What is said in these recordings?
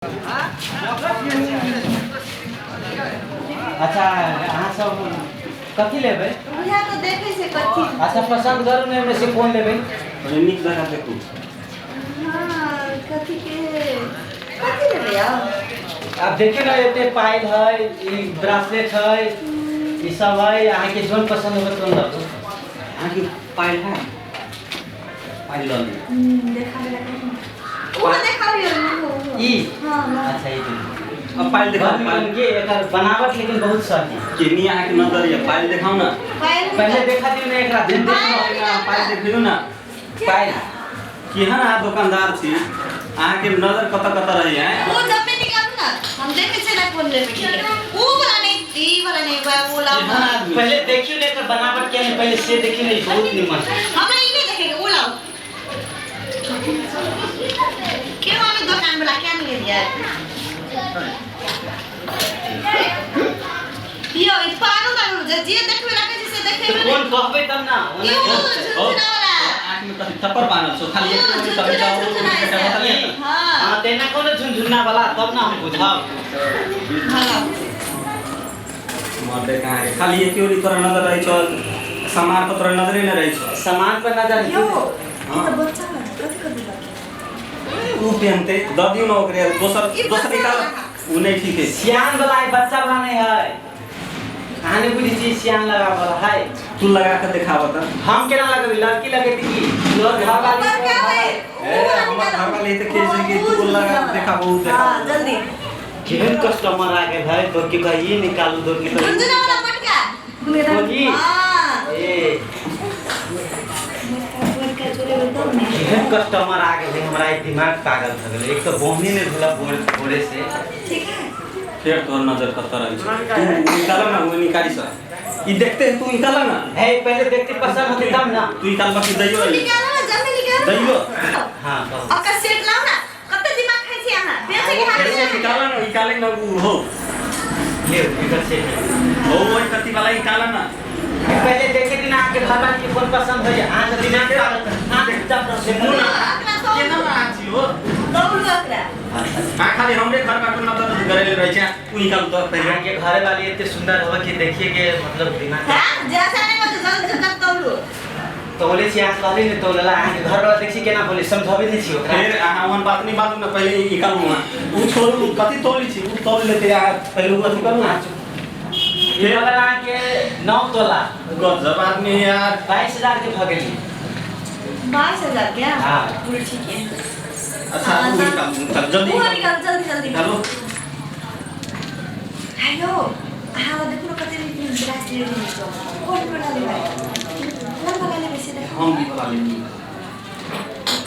अच्छा, अहाँ सब कथी लेबै? बुझा तऽ देखै छै कथी। अच्छा, पसन्द करू ने, एहिमे से कोन लेबै? कनि नीक जकाँ देखू। हँ, कथी के कथी लेबै आब? आब देखियौ ने, एते पायल है, ई ब्रासलेट है, ई सब है। अहाँके जोन पसन्द होबे तोन लबू। अहाँके पायल है? पायल लऽ लिअ। देखाबै ला कहू। ओहो देखाबियौ, ओहो। ई? हँ। अच्छा, ई देखियौ। अब पायल देखाउ। बड़ पायल निमन के एकर बनावट, लेकिन बहुत सही। केनी अहाँके नजर यऽ? पायल देखाउ ने। पायल। पहले देखा दियौ ने एकरा, देख पायल। लो। पायल देखियौ ने। पायल। केहन अहाँ दोकानदार छी? अहाँके नजर कतऽ कतऽ रहैया? ओ जब में निकालू ना, हम देखे छै ना कोन लेबै के। ऊ वाला नहीं, ई वाला नहीं, बा वो लाओ। केहन आदमी? पहले देखियौ ने एकर बनावट केहन है, पहले से देखियौ ने, ई बहुत निमन है। हमरा ई नहीं देखेके, ऊ लाओ। क्यों हमें दुकान वाला क्या नहीं लिया यो? ई पागल तागल जे जे देखबे राखे छै से तऽ देखेबे। कोन कहबै तब ना ओना। यो झुनझुना वाला। आँखिमे कथी थप्पड़ बान्हल छौ? खाली ओ, एक गोटी झुनझुना, तभी जाओ। झुनझुना ऐसे। हाँ। हाँ, तेना कोनो झुनझुना वाला, तब ना हम बुझब। हाँ। मर्दे कहाँ के, खाली एक गोटी तोरा नजर रहै छौ, सामान पर तोरा नजरे नहि रहै छौ। सामान पर नजर। यो। हाँ। ई तऽ बच्चा वाला, कथी करबै बाकी? ऊ पेनते दऽ दियौ ने ओकरे। दोसर ई दोसर बच्चा निकाल। वाला। ऊ नहि ठीक है। सियान वाला है, बच्चा वाला नहीं है। अहाँ नहीं बुझै छी, सियान लगा वाला है। तू लगा के देखाब तऽ। हम केना लगेबै? लड़की लगेती की लोग घर वाली? बड़का है। ए, हमर घरवाली तऽ कहै छै कि तू लगा के देखाब, ऊ हाँ। देखाब। जल्दी। केहन कस्टमर आ गेल है, तो की कही ई निकालू, तो की कही। झुनझुना वाला मटका। कोन ई? हाँ। ए। बड़का चोरेबै तब ने। केहन कस्टमर आ गेल है, हमरा एक दिमाग पागल भऽ गेलै। एक तऽ बोहनी नहि भेल भोरे भोरे से। ठीक है। फेर तोहर नजर कतऽ रहै छौ? तू निकाल ना, ऊ निकाली सर। ई देखते हैं, तू निकाल ना। है, पहले देखते, पसंद होते तब ना। तू निकाल बाकी, दैयो। तू निकाल ना, जल्दी निकाल। दैयो। हाँ, कहू। ओकर सेट लाओ ना। कते दिमाग खाइ छी अहाँ? बेचे के हाथ ऐसे निकाल ना, निकाले ना ऊ हो। ले, एकर सेट है। हो, ओहि कथी वाला निकाल ना। पहले देखे दिन अहाँके घरवाली के कोन पसंद होइए। अहाँके दिमाग पागल, अहाँ चुपचाप रहू, देखू ना। ओकरा तौलू। केना अहाँ छी हो? तौलू ओकरा। अहाँ खाली हमरे घर पर नजर गरेले रहै छै। ऊ निकालू तऽ पहिले। अहाँके घरे वाली एते सुंदर होवे कि देखिए के मतलब दिमाग। हाँ, जैसा नहीं मत, जल्दी जल्दी तौलू। तौले छी, अहाँ कहली ने तौलला। अहाँके घर वाला देखी केना बोले, समझाबै नहि छी ओकरा। फेर अहाँ ओहन बात नहि बाजू ने। पहिले ई निकालू अहाँ। ऊ छोड़ू, कथी तौली छी? ऊ तौल लेतै। अहाँ पहिले ऊ अथी करू। अहाँ चुप। ई भऽ गेल अहाँके 9 तोला। गजब आदमी है यार। 22,000 के भऽ गेली। 22,000 क्या? हाँ। पूरी ठीक है। अच्छा, हाँ, ऊ हाँ। निकालू, निकालू जल्दी। वो निकालू। निकाल, जल्दी जल्दी। निकालू। हेलो, अहाँ देखू ने कते ब्रासलेट है। कोन वाला लेबै? कोन वाला लेबै से देखू। हम ई वाला लेबै।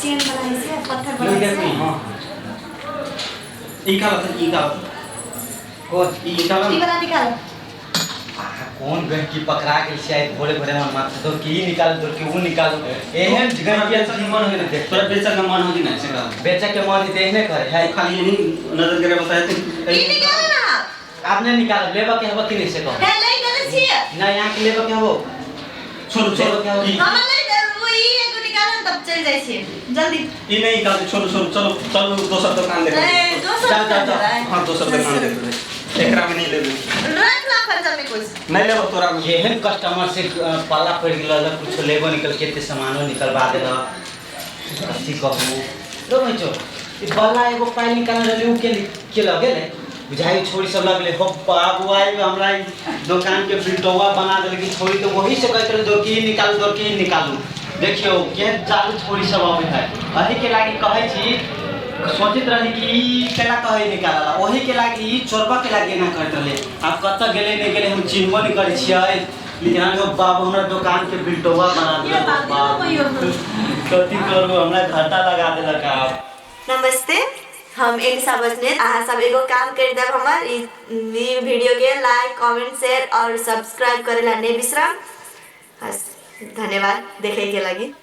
चेन वाला है से पत्थर लो। वाला है देखू। से। हाँ, ई निकाल तऽ, ई निकाल। कोन? ई निकाल। ई वाला निकाल। अहाँ कोन गहकी पकड़ा गेल छी आइ भोरे भोरे? हमर माथा दो कि ई निकालू, दो कि ऊ निकालू। एहन गहकी जीवन होइ ने देख। तोरा बेचऽ के मन हो कि नहि से कह। बेचऽ के मन है तऽ एहने करे है। खाली एनी नजर करे बताए। ई निकाल ना। आब नहि निकालब। लेबऽ के हबो कि नहि से कहू। हे, ले गेल छियै। नहि, अहाँके लेबऽ के हबो? छोड़ू छोड़ू ई। हमरा ले, वो ई एगो निकाल, तब चल जाइ छियै जल्दी। ई नहि निकाल, छोड़ू छोड़ू, चलो चलू, दोसर दोकान देखो। ए, दोसर जाओ, जाओ, दुकान जाओ। जेबै। हाँ, दोसर दोकान देखबै, एकरा में नहीं लेबै। रख ला खर्चा में कुछ। नहीं लेबो तोरा में। एहन कस्टमर से पल्ला पड़ि गेल, कुछो लेबो निकल के एते सामानो निकलवा देलक, कथी कहू। रो बच्चो, ई बल्ला एगो पाइ निकालने रहली, उ के लग गेलै बुझाइ, छोरी सब लगले हो। बाबू, आई हमरा ई दोकान के बिलटौआ बना देलक ई छोरी। तऽ वही से कहैत रहै, दो की निकालू, दो की निकालू। देखियौ केहन चालू छोरी सब अबैत है। एही के लागी कहै छी, सोचैत रहली कि ई केना कहै निकालला, ओही के लागी, ई चोरबा के लागी एना करैत रहलै। आब कतऽ गेलै नहि गेलै, हम चिन्हबो नहि करै छियै, लेकिन अहाँके बाबू हमरा दोकान के बिलटौआ बना ये देलक। बात बाबू, देखो। कथी करू, हमरा घाटा लगा देलक आब। नमस्ते, हम एलिसा बस्नेत। अहाँ सब एगो काम कर देब, हमर ई ई वीडियो के लाइक, कमेंट, शेयर और सब्सक्राइब करेला नहीं बिसरम। हस्, धन्यवाद देखे के लागि।